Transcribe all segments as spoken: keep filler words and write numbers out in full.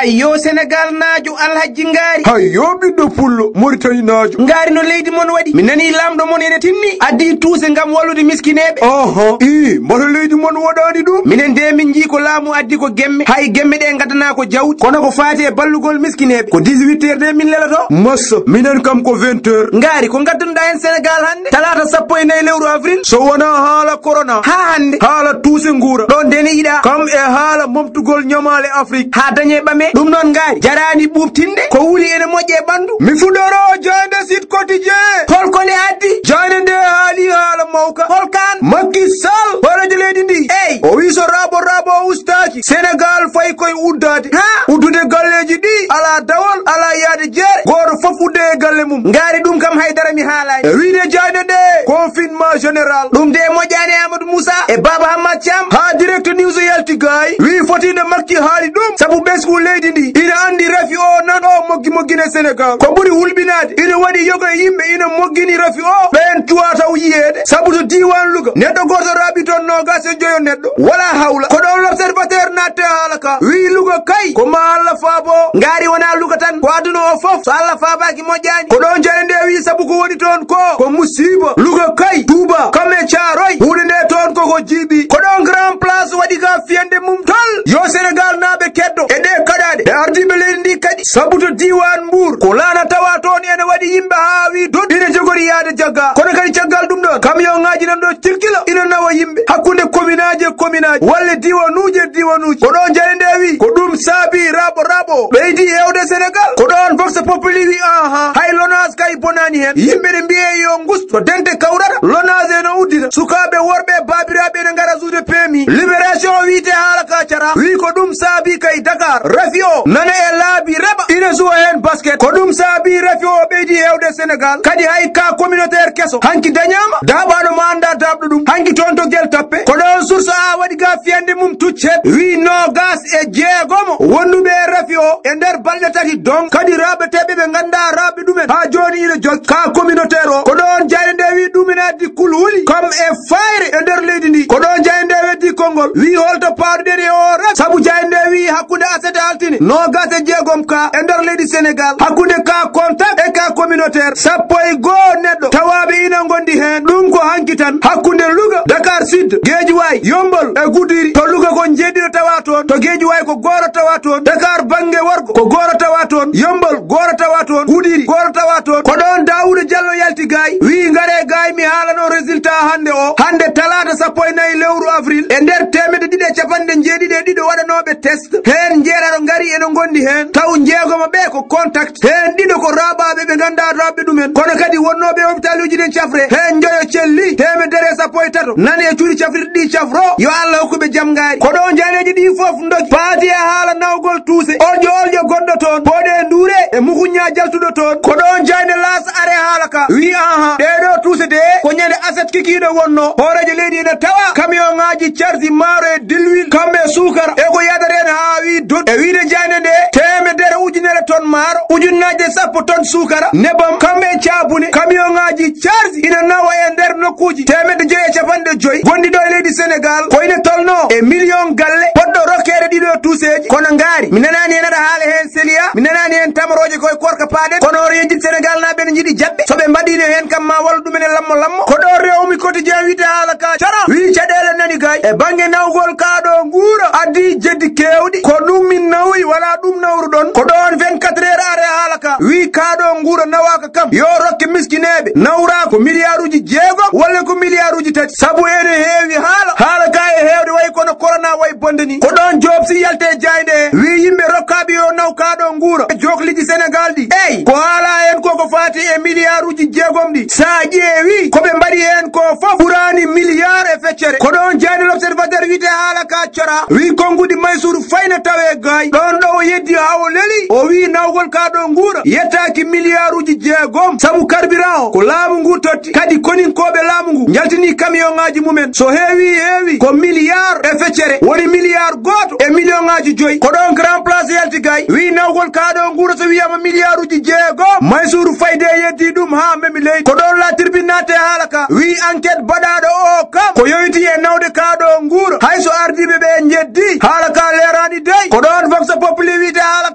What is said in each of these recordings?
Yo Senegal naajo Alhaji Ngaari. Hay yo ɓiɗɗo pullo Mauritanie naajo. Ngaari no leydi mon waɗi. Mi nanii laamɗo mon ene tinni. Addi tuuse ngam wallude miskineeɓe. Aha, ii, mbata leydi mon waɗaani ɗum? Minen de min njii ko laamu addi ko gemme. Hay gemme ɗe ngaddanaa ko jawdi. Kono ko faati e ballugol miskineeɓe. Ko dix-huit heures de min leloto. Massa, minen kam ko vingt heures. Ngaari, ko ngaddunoɗaa heen Senegal hannde? Talaata sappo e nayi lewru avril. So wonaa haala corona. Haa hannde. Haala tuuse nguura. Ɗoon de ne yiɗaa. Kam e haala momtugol ñamaale Afrik. Haa dañee ɓame. Ɗum noon ngaari. Jaraani ɓuuɓtinde. Ko wuli ene moƴƴi e ɓanndu. Mi fuɗɗoro jaaynde Sud Quotidien. Hol ko nde addi? Jaaynde nde haali haala mawka. Hol kaan? Macky Sall, hooreejo leydi ndi. Eey. O wii so raaɓo raaɓo o ustaaki, Senegal fayi koye uddaade. Haa? Uddude galleeji ɗi, alaa dawol, alaa yahde jeere. Gooto fof udde e galle mum. Ngaari ɗum kam haydara mi haalaani. E wiyde jaaynde nde, confinement général. Ɗum de moƴƴaani Amadou Moussa e Baba Hammat Thiam. Haa Direct News yalti gaay. Wii fotiino Macky haali ɗum. Sabu ɓesngu leydi ndi. Ina anndi rafi o nan o moggi moggine Senegal. Ko ɓuri hulɓinaade. Ina waɗi yoga e yimɓe ina moggini rafi o. Ɓeen cuwaa taw yiyeede. Sabu to diiwaan Louga. Neɗɗo gooto raaɓi toon noogaas e joyo neɗɗo. Wala hawla. Ko ɗoon L'Observateur naatti haala ka. Wii Louga kay. Ko ma Allah faabo. Ngaari wonaa Louga tan. Ko aduna o fof. So Allah faabaaki moƴƴaani. Ko ɗoon jaaynde nde wii sabu ko woni toon ko. Ko musiiba. Louga kay. Touba. Kam e Caaroy. Huunde nde toon ko ko jiiɓi. Ko ɗoon Grand Place waɗi ka fiyande mum tol. Yo Senegal naaɓe keddo. E ɗe kaɗaaɗe. E ardiiɓe leydi ndi kadi. Sabu to diiwaan Mbuur. Ko laana tawa toon ene waɗi yimɓe haa wii dot. Ina jogori yahde jagga. Kono kadi caggal ɗum ɗoon. Kamiyonŋaaji nan ɗo cirkila. Ina nawa yimɓe. Hakkunde kominaaji e kominaaji. Walla diiwanuuji e diiwanuuji. Ko ɗoon jaaynde nde wii. Ko ɗum saabi raaɓo raaɓo. Ɓeydi heewde Senegal. Ko ɗoon Vox Populi wii aha. Hay Lonase kay bonaani heen. Yimɓe ne mbiye yo ngus. To dente kawrata. Lonase ene uddita. Sukaaɓe worɓe e baabiraaɓe ene ngara suude P M I. Libération wiyte haala ka cara. Wii ko ɗum saabi kay Dakar. Rafi o nana e laabi reɓa. Ina suwa heen basket. Ko ɗum saabi rafi o ɓeydi heewde Senegal. Kadi hay ka communautaire keso. Hanki dañaama. Daaɓaano ma annda daaɓɗo ɗum. Hanki toon to Gueule Tapée. Ko ɗoon Source A waɗi ga fiyande mum tuccet. Wii noogaas e jeegomo. Wonduɓe e rafi o e nder balɗe tati donc. Kadi raaɓeteeɓe ɓe nganndaa raaɓe ɗumen. Haa jooni ina jokki. Ka communautaire o. Ko ɗoon jaaynde nde wii ɗum ina addi kulhuli. Kam e fayre e nder leydi ndi. Ko ɗoon jaaynde nde weddi konngol. Wii holto paruɗen e o rek. Sabu jaaynde nde wii hakkunde aset e altine. Noogaas e jeegom ka e nder leydi Senegal. Hakkunde ka contact e ka communautaire. Sappo e goo neɗɗo tawaaɓe ina ngondi heen. Ɗum ko hanki tan. Hakkunde Louga, Dakar Sud, Guédiawaye, Yombol e Goudiri. To Louga ko jeeɗiɗo tawa toon. To Guédiawaye ko gooto tawa toon. Dakar bannge worgo ko gooto tawa toon. Yombol gooto tawa toon. Goudiri gooto tawa toon. Ko ɗoon Daouda Diallo yalti gaay. Wii ngare gaay mi haalano résultat hannde o. Hannde talaata sappo e nayi lewru avril. E nder teemedde ɗiɗi e capanɗe jeeɗiɗi e ɗiɗo waɗanooɓe test. Heen njeetato ngari ene ngondi heen. Taw jeegomo ɓe ko contact. Heen ɗiɗo ko raaɓaaɓe ɓe nganndaa raaɓɓe ɗumen. Kono kadi wonnooɓe e hopitaluuji ɗin cafre. Heen njoyo celli. Teemedere e sappo e tato. Nani e cuuɗi cafrirɗi ɗi cafro. Yo Allah hokku ɓe jam ngaari. Ko ɗoon jaaneeji ɗi fof ndoki. Paati e haala nawgol tuuse. Olƴo olƴo gonɗo toon. Pooɗe nduure e mukuñña jaltuɗo toon. Ko ɗoon jaaynde Laas are haala ka. Wii aha. Ɗee ɗoo tuuse de ko ñande aset kikiiɗo wonnoo. Hooreejo leydi ene tawa. Kamiyonŋaaji cardi maaro e dilwil. Kamɓe suukara. E ko yadata en haa wii dot. E wiide jaaynde nde. Teemedere ujunere ton maaro. Ujunnaaje sappo ton suukara. Nebam. Kamɓe caabune. Kamiyonŋaaji cardi. Ina nawa e nder nokkuuji. Teemedde joyi e capanɗe joyi. Gonɗi ɗo e leydi Senegal. Ko ina tolnoo e miliyon galle. Poɗɗo rokkeede ɗiɗo tuuseeji. Kono ngaari. Mi nanaani en aɗa haala heen seliya. Mi nanaani en tamarooje koye korka paaɗen. Kono hoto yejjit Senegal naaɓe ne njiɗi jaɓɓe. So ɓe mbaɗiino heen kam ma wallu ɗumen e lammo lammo. Ko ɗo rewmi quotidien wiyte haala ka cara. Wii caɗeele nani gay. E bannge nawgol kaa ɗo nguura. Addi jeddi keewɗi. Ko ɗum min nawi wala ɗum nawruɗon. Ko ɗoon vingt-quatre heures are haala ka. Wii kaa ɗo nguura nawaaka kam. Yo rokke miskineeɓe. Nawraa ko miliyaruuji jeegom walla ko miliyaruuji tati. Sabu ene heewi haala. Haala ka e heewde way kono corona way bonde ni. Ko ɗoon Joob si yalte jaaynde. Wii yimɓe rokkaaɓe yo naw kaa ɗo nguura. Jookliiji Senegal ɗi. Eey, ko haala heen ko ko faati e miliyaruuji jeegom ɗi. Sa ƴeewi ko ɓe mbaɗi heen ko fof ɓuraani miliyar e feccere. Ko ɗoon jaaynde L'Observateur wiyte haala ka cora. Wii konnguɗi Maysuuru fayna tawe gaay. Ɗoon ɗo o yeddi haa o leli. O wii nawgol kaa ɗo nguura. Yettaaki miliyaruuji jeegom. Sabu carburant o ko laamu ngu totti. Kadi koninkooɓe laamu ngu njaltini kamiyonŋaaji mumen. So heewi heewi ko miliyar e feccere. Woni miliyar gooto e miliyonŋaaji joyi. Ko ɗoon Grand Place yalti gay. Wii nawgol kaa ɗo nguura so wiyaama miliyaruuji jeegom. Maysuuru fayde yeddi ɗum haa memi leydi. Ko ɗoon La Tribune naate haala ka. Wii enquête baɗaaɗo o kam. Ko yowiti e nawde kaa ɗo nguura. Hay so ardiiɓe ɓe njeddi. Haala ka leeraani dey. Ko ɗoon Vox Populi wiyte haala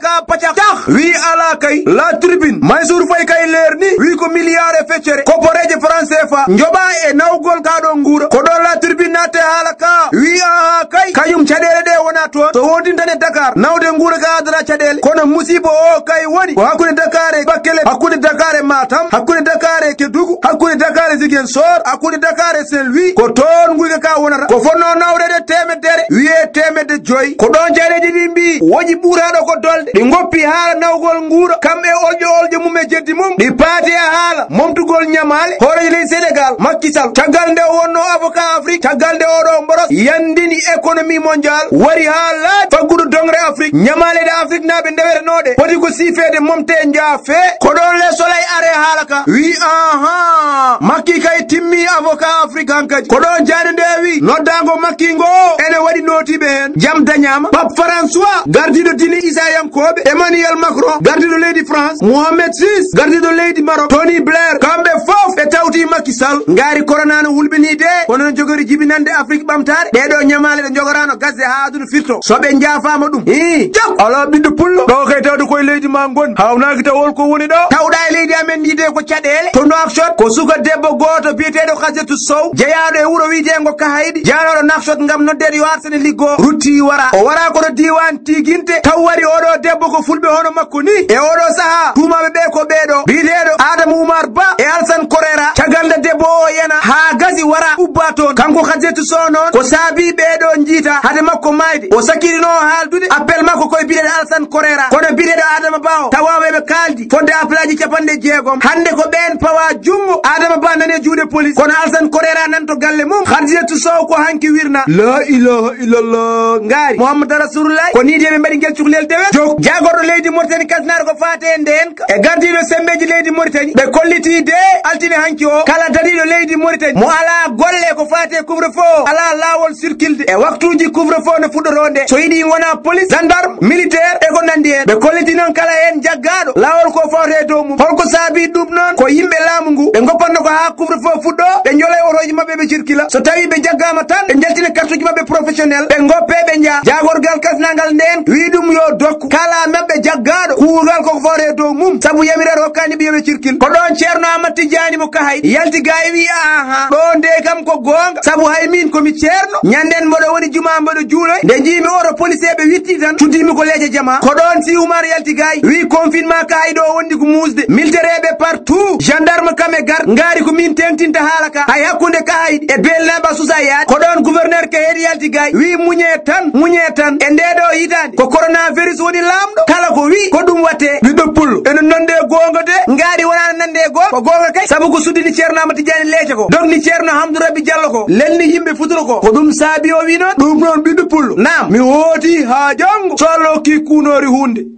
Wi alaa kay, La Tribune, Mansour Faye kay leerni, wi ko milliard e feccere, kopporeeje franc C F A, njoɓa e nawgol ka ɗo nguura. Ko ɗo La Tribune natte haala ka, wi aha kay, kañum caɗeele ɗe wona toon. So wontin tan e Dakar, nawde nguura ka adata caɗeele. Kono musiba o kay woni, ko hakkunde Dakar e Bakkele, hakkunde Dakar e Matam, hakkunde Dakar e Kedougou, hakkunde Dakar e Ziguinchor, hakkunde Dakar e Saint-Louis, ko toon nguyka ka wonata. Ko fotno nawreede teemedere, wiye teemedde joyi. Ko ɗon jaareeji ɗi mbi, woƴi ɓuuraaɗo ko dolde. Ɗi ngoppi haala nawgol nguura, kam e olƴo olƴo mum e jeddi mum. Ɗi paati e haala momtugol ñamaale hooreejo leydi Senegal, Macky Sall. Caggal nde o wonno avocat Afrique, caggal nde oɗo mboros yandini économie mondiale, wari haa laaɓi faggudu doŋre Afrique. Ñamaale ɗe Afrique naaɓe ndewetenooɗe poti ko siifeede, momte, njaafe. Ko ɗon Le Soleil are haala ka. Wi, aha, Makki kay timmi avocat Afrique hankadi. Ko ɗo jaade nde wi, noddaango Makki ngo ene waɗi nootiiɓe heen. Jam dañaama. Pape François, gardiiɗo diine Isayankooɓe, Emmanuel Macron, gardiiɗo leydi France, Mohamed six, gardiiɗo leydi Maroc, Tony Blair, kamɓe fof ɓe tawti Makki Sall. Ngaari corona no hulɓinii de, kono no jogori jibinande Afrique ɓamtaare. Ɗee ɗo ñamaale ɗe njogoraano gasde haa aduna firto. So ɓe njaafaama ɗum. Ii, cok! Alaa ɓiɗɗo pullo. Ɗo kay tawde koye leydi ma ngon. Haawnaaki taw hol ko woni ɗo? Tawɗa e leydi amen ndi de ko caɗeele. To Nouakchott, ko suka debbo gooto biyeteeɗo Khadijatou Sow, jeyaaɗo e wuro wiyeteengo Kahayɗi, jaanooɗo Nouakchott ngam noddeede yo arsene liggo, rutti wara. O wara kono diiwaan Tiginte, taw wari oɗo debbo ko fulɓe hono makko ni. E oɗo sahaa, tuumaaɓe ɓe ko ɓee ɗo, biyeteeɗo Adama Oumar Ba e Alassane Correra. Caggal nde debbo o yana haa gasi wara ubba toon. Kanko Khadijatou Sow noon, ko saabi ɓee ɗo njiita hade makko maayde. O sakkitinoo haaldude appel makko koye biyeteeɗo Alassane Correra. Kono biyeteeɗo Adama Ba o, tawa ɓe ɓe kaaldi fodde appelaaji capanɗe jeegom. Hannde ko ɓeen pawa junngo. Adama Ba nani e juuɗe police. Kono Alassane Correra nan to galle mum. Khadijatou Sow ko hanki wirna. La ilaha illallah. Ngaari. Muhammad Rasulullah. Ko nii de ɓe mbaɗi ngel cukalel dewe. Jok. Jaagorɗo leydi Mauritanie kasnaaɗo ko faate e ndeen. E gardiiɗo semmbeeji leydi Mauritanie, ɓe kolliti de altine hanki o, kala dariiɗo leydi Mauritanie mo alaa golle ko faati e couvre-feu o, alaa laawol sirkilde e waktuuji couvre-feu no fuɗɗoroo nde. So yiɗi wona police, gendarme, militaire e ko nanndi heen. Ɓe kolliti noon kala heen jaggaaɗo laawol ko fawte e dow mum. Holko saabi ɗum noon? Ko yimɓe laamu ngu ɓe ngoppanno ko haa couvre-feu fuɗɗo, ɓe njola e otooji maɓɓe ɓe cirkila. So tawii ɓe jaggaama tan, ɓe njaltina kartuuji maɓɓe professionnel, ɓe ngoppe, ɓe njaha. Jaagorgal kasnangal ndeen wii ɗum yo dokku kala maɓɓe jaggaaɗo kuugal koko fawre e dow mum, sabu yamiroore hokkaani ɓe yo ɓe cirkil. Ko ɗoon Ceerno Amat Tijjaani mo Kahay yalti gaa e wii, aha, ɗo nde kam ko goonga, sabu hay miin ko mi ceerno. Ñanden mboɗo woni jumaa mboɗo juuloy, nde njiimi oto poliseeɓe witti tan, cuddimi ko leece jamaa. Ko ɗoon Si Umar yalti gaay, wii confinement Kahay ɗo wondi ko muusde. Militereeɓe partout, gendarme kam e garde, ngaari ko miin teeŋtinta haala ka. Hay hakkunde Kahayɗi e Beelnaaɓe a susaa yaade. Ko ɗoon gouverneur Kahayɗi yalti gaay, wii muñee tan, muñee tan. E ndee ɗo hitaande, ko coronavirus woni laamɗo. Kala ko wii, ko ɗum waɗtee. Ɓiɗɗo pullo, ene nande e goonga de. Ngaari wonaa nande e goonga, ko goonga kay. Sabu ko suddini Ceerno Amat Tijjaani leece ko, dogni Ceerno Hamdou Rabbi Jallo ko, lelni yimɓe futuro ko. Ko ɗum saabi o wii noon. Ɗum noon, ɓiɗɗo pullo. Naam. Mi hooti haa janngo. So Allah hokkii kuunoori huunde.